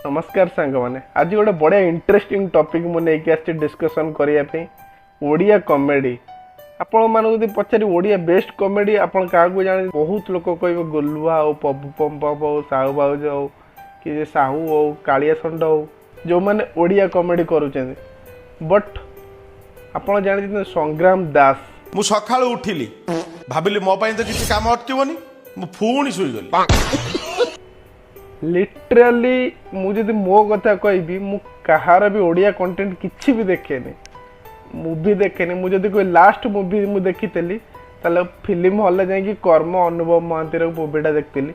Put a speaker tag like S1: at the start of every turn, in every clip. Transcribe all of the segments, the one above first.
S1: ନମସ୍କାର ସାଙ୍ଗମାନେ, ଆଜି ଗୋଟେ ବଢ଼ିଆ ଇଣ୍ଟରେଷ୍ଟିଂ ଟପିକ୍ ମୁଁ ନେଇକି ଆସିଛି ଡିସ୍କସନ୍ କରିବା ପାଇଁ, ଓଡ଼ିଆ କମେଡ଼ି। ଆପଣମାନଙ୍କୁ ଯଦି ପଚାରି ଓଡ଼ିଆ ବେଷ୍ଟ କମେଡ଼ି ଆପଣ କାହାକୁ ଜାଣି, ବହୁତ ଲୋକ କହିବେ ଗୋଲୁଆ ହଉ, ପପୁ ପମ୍ପମ୍ ହଉ, ସାହୁ ଭାଉଜ ହଉ, କି ସାହୁ ହଉ, କାଳିଆ ଷଣ୍ଢ ହଉ, ଯେଉଁମାନେ ଓଡ଼ିଆ କମେଡ଼ି କରୁଛନ୍ତି। ବଟ୍ ଆପଣ ଜାଣିଛନ୍ତି ସଂଗ୍ରାମ ଦାସ?
S2: ମୁଁ ସକାଳୁ ଉଠିଲି, ଭାବିଲି ମୋ ପାଇଁ ତ କିଛି କାମ ଅଟକିବନି, ମୁଁ ପୁଣି ଶୋଇଗଲି।
S1: ଲିଟରାଲି ମୁଁ ଯଦି ମୋ କଥା କହିବି, ମୁଁ କାହାର ବି ଓଡ଼ିଆ କଣ୍ଟେଣ୍ଟ କିଛି ବି ଦେଖେନି, ମୁଭି ଦେଖେନି। ମୁଁ ଯଦି କହିବି ଲାଷ୍ଟ ମୁଭି ମୁଁ ଦେଖିଥିଲି, ତାହେଲେ ଫିଲ୍ମ ହଲ୍ରେ ଯାଇକି କର୍ମ, ଅନୁଭବ ମହାନ୍ତିର ମୁଭିଟା ଦେଖିଥିଲି।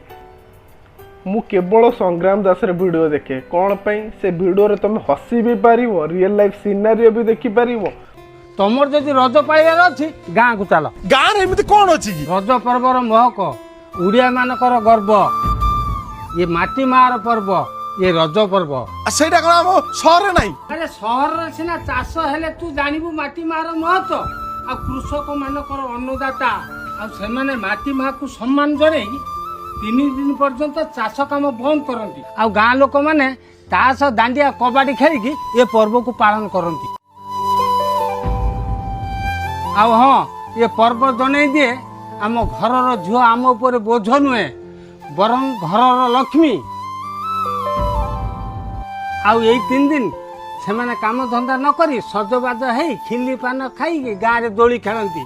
S1: ମୁଁ କେବଳ ସଂଗ୍ରାମ ଦାସର ଭିଡ଼ିଓ ଦେଖେ। କ'ଣ ପାଇଁ? ସେ ଭିଡ଼ିଓରେ ତୁମେ ହସି ବି ପାରିବ, ରିଅଲ୍ ଲାଇଫ୍ ସିନାରିଓ ବି ଦେଖିପାରିବ।
S3: ତମର ଯଦି ରଜ ପାଳିବାର ଅଛି, ଗାଁକୁ ଚାଲ।
S2: ଗାଁରେ ଏମିତି କଣ ଅଛି କି?
S3: ରଜ ପର୍ବର ମହକ ଓଡ଼ିଆ ମାନଙ୍କର ଗର୍ବ। ଇଏ ମାଟି ମାର ପର୍ବ, ଇଏ ରଜ ପର୍ବ।
S2: ଆଉ ସେଇଟା କଣ ଆମ ସହରରେ ନାହିଁ?
S3: ଆରେ, ସହରରେ ସିନା ଚାଷ ହେଲେ ତୁ ଜାଣିବୁ ମାଟି ମାର ମହତ୍ଵ। ଆଉ କୃଷକ ମାନଙ୍କର ଅନ୍ନଦାତା, ଆଉ ସେମାନେ ମାଟି ମାକୁ ସମ୍ମାନ ଜଣେଇ 3 ଦିନ ପର୍ଯ୍ୟନ୍ତ ଚାଷ କାମ ବନ୍ଦ କରନ୍ତି। ଆଉ ଗାଁ ଲୋକମାନେ ତାସ, ଦାଣ୍ଡିଆ, କବାଡି ଖେଳିକି ଏ ପର୍ବକୁ ପାଳନ କରନ୍ତି। ଆଉ ହଁ, ଏ ପର୍ବ ଜଣେଇ ଦିଏ ଆମ ଘରର ଝିଅ ଆମ ଉପରେ ବୋଝ ନୁହେଁ, ବରଂ ଘରର ଲକ୍ଷ୍ମୀ। ଆଉ ଏଇ 3 ଦିନ ସେମାନେ କାମ ଧନ୍ଦା ନ କରି ସଜବାଜ ହେଇ ଖିଲି ପାନ ଖାଇକି ଗାଁରେ ଦୋଳି ଖେଳନ୍ତି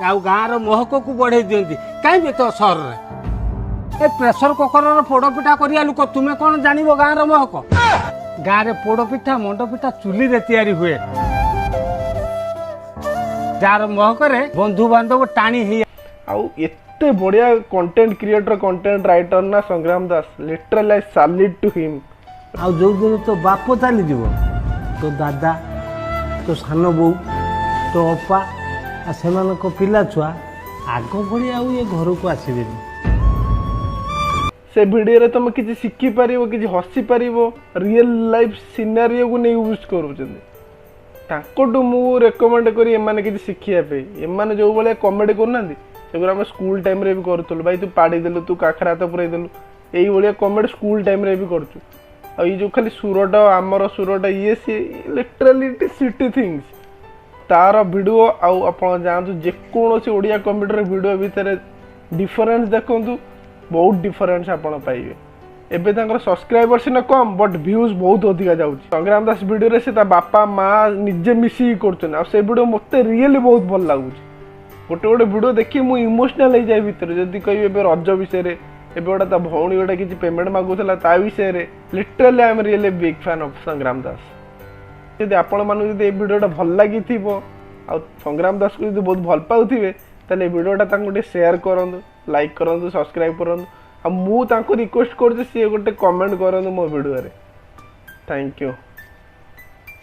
S3: ଆଉ ଗାଁର ମହକକୁ ବଢ଼େଇ ଦିଅନ୍ତି। କାହିଁକି ତ ସହରରେ ଏ ପ୍ରେସର କୁକରର ପୋଡ଼ପିଠା କରିବା ଲୋକ, ତୁମେ କ'ଣ ଜାଣିବ ଗାଁର ମହକ? ଗାଁରେ ପୋଡ଼ପିଠା, ମଣ୍ଡପିଠା ଚୁଲିରେ ତିଆରି ହୁଏ, ଯାହାର ମହକରେ ବନ୍ଧୁବାନ୍ଧବ ଟାଣି ହେଇ
S1: ଆଉ ଏତେ ବଢ଼ିଆ କଣ୍ଟେଣ୍ଟ କ୍ରିଏଟର, କଣ୍ଟେଣ୍ଟ ରାଇଟର ନା ସଂଗ୍ରାମ Das. Literally I salute to him.
S3: ଆଉ ଯୋଉଦିନ ତୋ ବାପ ଚାଲିଯିବ, ତୋ ଦାଦା, ତୋ ସାନ ବୋଉ, ତୋ ଅପା ଆଉ ସେମାନଙ୍କ ପିଲା ଛୁଆ ଆଗ ଭଳି ଆଉ ଏ ଘରକୁ ଆସିବେନି।
S1: ସେ ଭିଡ଼ିଓରେ ତୁମେ କିଛି ଶିଖିପାରିବ, କିଛି ହସିପାରିବ, ରିଅଲ୍ ଲାଇଫ୍ ସିନାରିଓକୁ ନେଇ ୟୁଜ୍ କରୁଛନ୍ତି। ତାଙ୍କଠୁ ମୁଁ ରେକମେଣ୍ଡ କରି ଏମାନେ କିଛି ଶିଖିବା ପାଇଁ। ଏମାନେ ଯେଉଁ ଭଳିଆ କମେଡ଼ି କରୁନାହାନ୍ତି, ସେଗୁଡ଼ା ଆମେ ସ୍କୁଲ ଟାଇମ୍ରେ ବି କରୁଥିଲୁ। ଭାଇ, ତୁ ପାଡ଼ିଦେଲୁ, ତୁ କାଖରା ହାତ ପୁରେଇ ଦେଲୁ, ଏଇଭଳିଆ କମେଡ଼ି ସ୍କୁଲ ଟାଇମ୍ରେ ବି କରୁଛୁ। ଆଉ ଏଇ ଯେଉଁ ଖାଲି ସୁରଟ, ଆମର ସୁରଟ, ଇଏ ସିଏ, ଲିଟରାଲି ଇଟ୍ ସିଟି ଥିଙ୍ଗସ୍। ତାର ଭିଡ଼ିଓ ଆଉ ଆପଣ ଯାଆନ୍ତୁ ଯେକୌଣସି ଓଡ଼ିଆ କମେଡ଼ିର ଭିଡ଼ିଓ ଭିତରେ ଡିଫରେନ୍ସ ଦେଖନ୍ତୁ, ବହୁତ ଡିଫରେନ୍ସ ଆପଣ ପାଇବେ। ଏବେ ତାଙ୍କର ସବସ୍କ୍ରାଇବର ସିନା କମ୍, ବଟ୍ ଭ୍ୟୁଜ୍ ବହୁତ ଅଧିକା ଯାଉଛି। ସଂଗ୍ରାମ ଦାସ ଭିଡ଼ିଓରେ ସେ ତା ବାପା ମା ନିଜେ ମିଶିକି କରୁଛନ୍ତି ଆଉ ସେ ଭିଡ଼ିଓ ମୋତେ ରିଏଲି ବହୁତ ଭଲ ଲାଗୁଛି। ଗୋଟେ ଗୋଟେ ଭିଡ଼ିଓ ଦେଖି ମୁଁ ଇମୋସନାଲ୍ ହେଇଯାଏ ଭିତରେ। ଯଦି କହିବି ଏବେ ରଜ ବିଷୟରେ, ଏବେ ଗୋଟେ ତା ଭଉଣୀ ଗୋଟେ କିଛି ପେମେଣ୍ଟ ମାଗୁଥିଲା ତା ବିଷୟରେ, literally I am really big fan of Sangram Das. ଯଦି ଆପଣମାନଙ୍କୁ ଯଦି ଏ ଭିଡ଼ିଓଟା ଭଲ ଲାଗିଥିବ ଆଉ ସଂଗ୍ରାମ ଦାସକୁ ଯଦି ବହୁତ ଭଲ ପାଉଥିବେ, ତାହେଲେ ଏ ଭିଡ଼ିଓଟା ତାଙ୍କୁ ଟିକେ ସେୟାର କରନ୍ତୁ, ଲାଇକ୍ କରନ୍ତୁ, ସବସ୍କ୍ରାଇବ୍ କରନ୍ତୁ। ଆଉ ମୁଁ ତାଙ୍କୁ ରିକ୍ୱେଷ୍ଟ କରୁଛି, ସିଏ ଗୋଟେ କମେଣ୍ଟ କରନ୍ତୁ ମୋ ଭିଡ଼ିଓରେ। Thank you.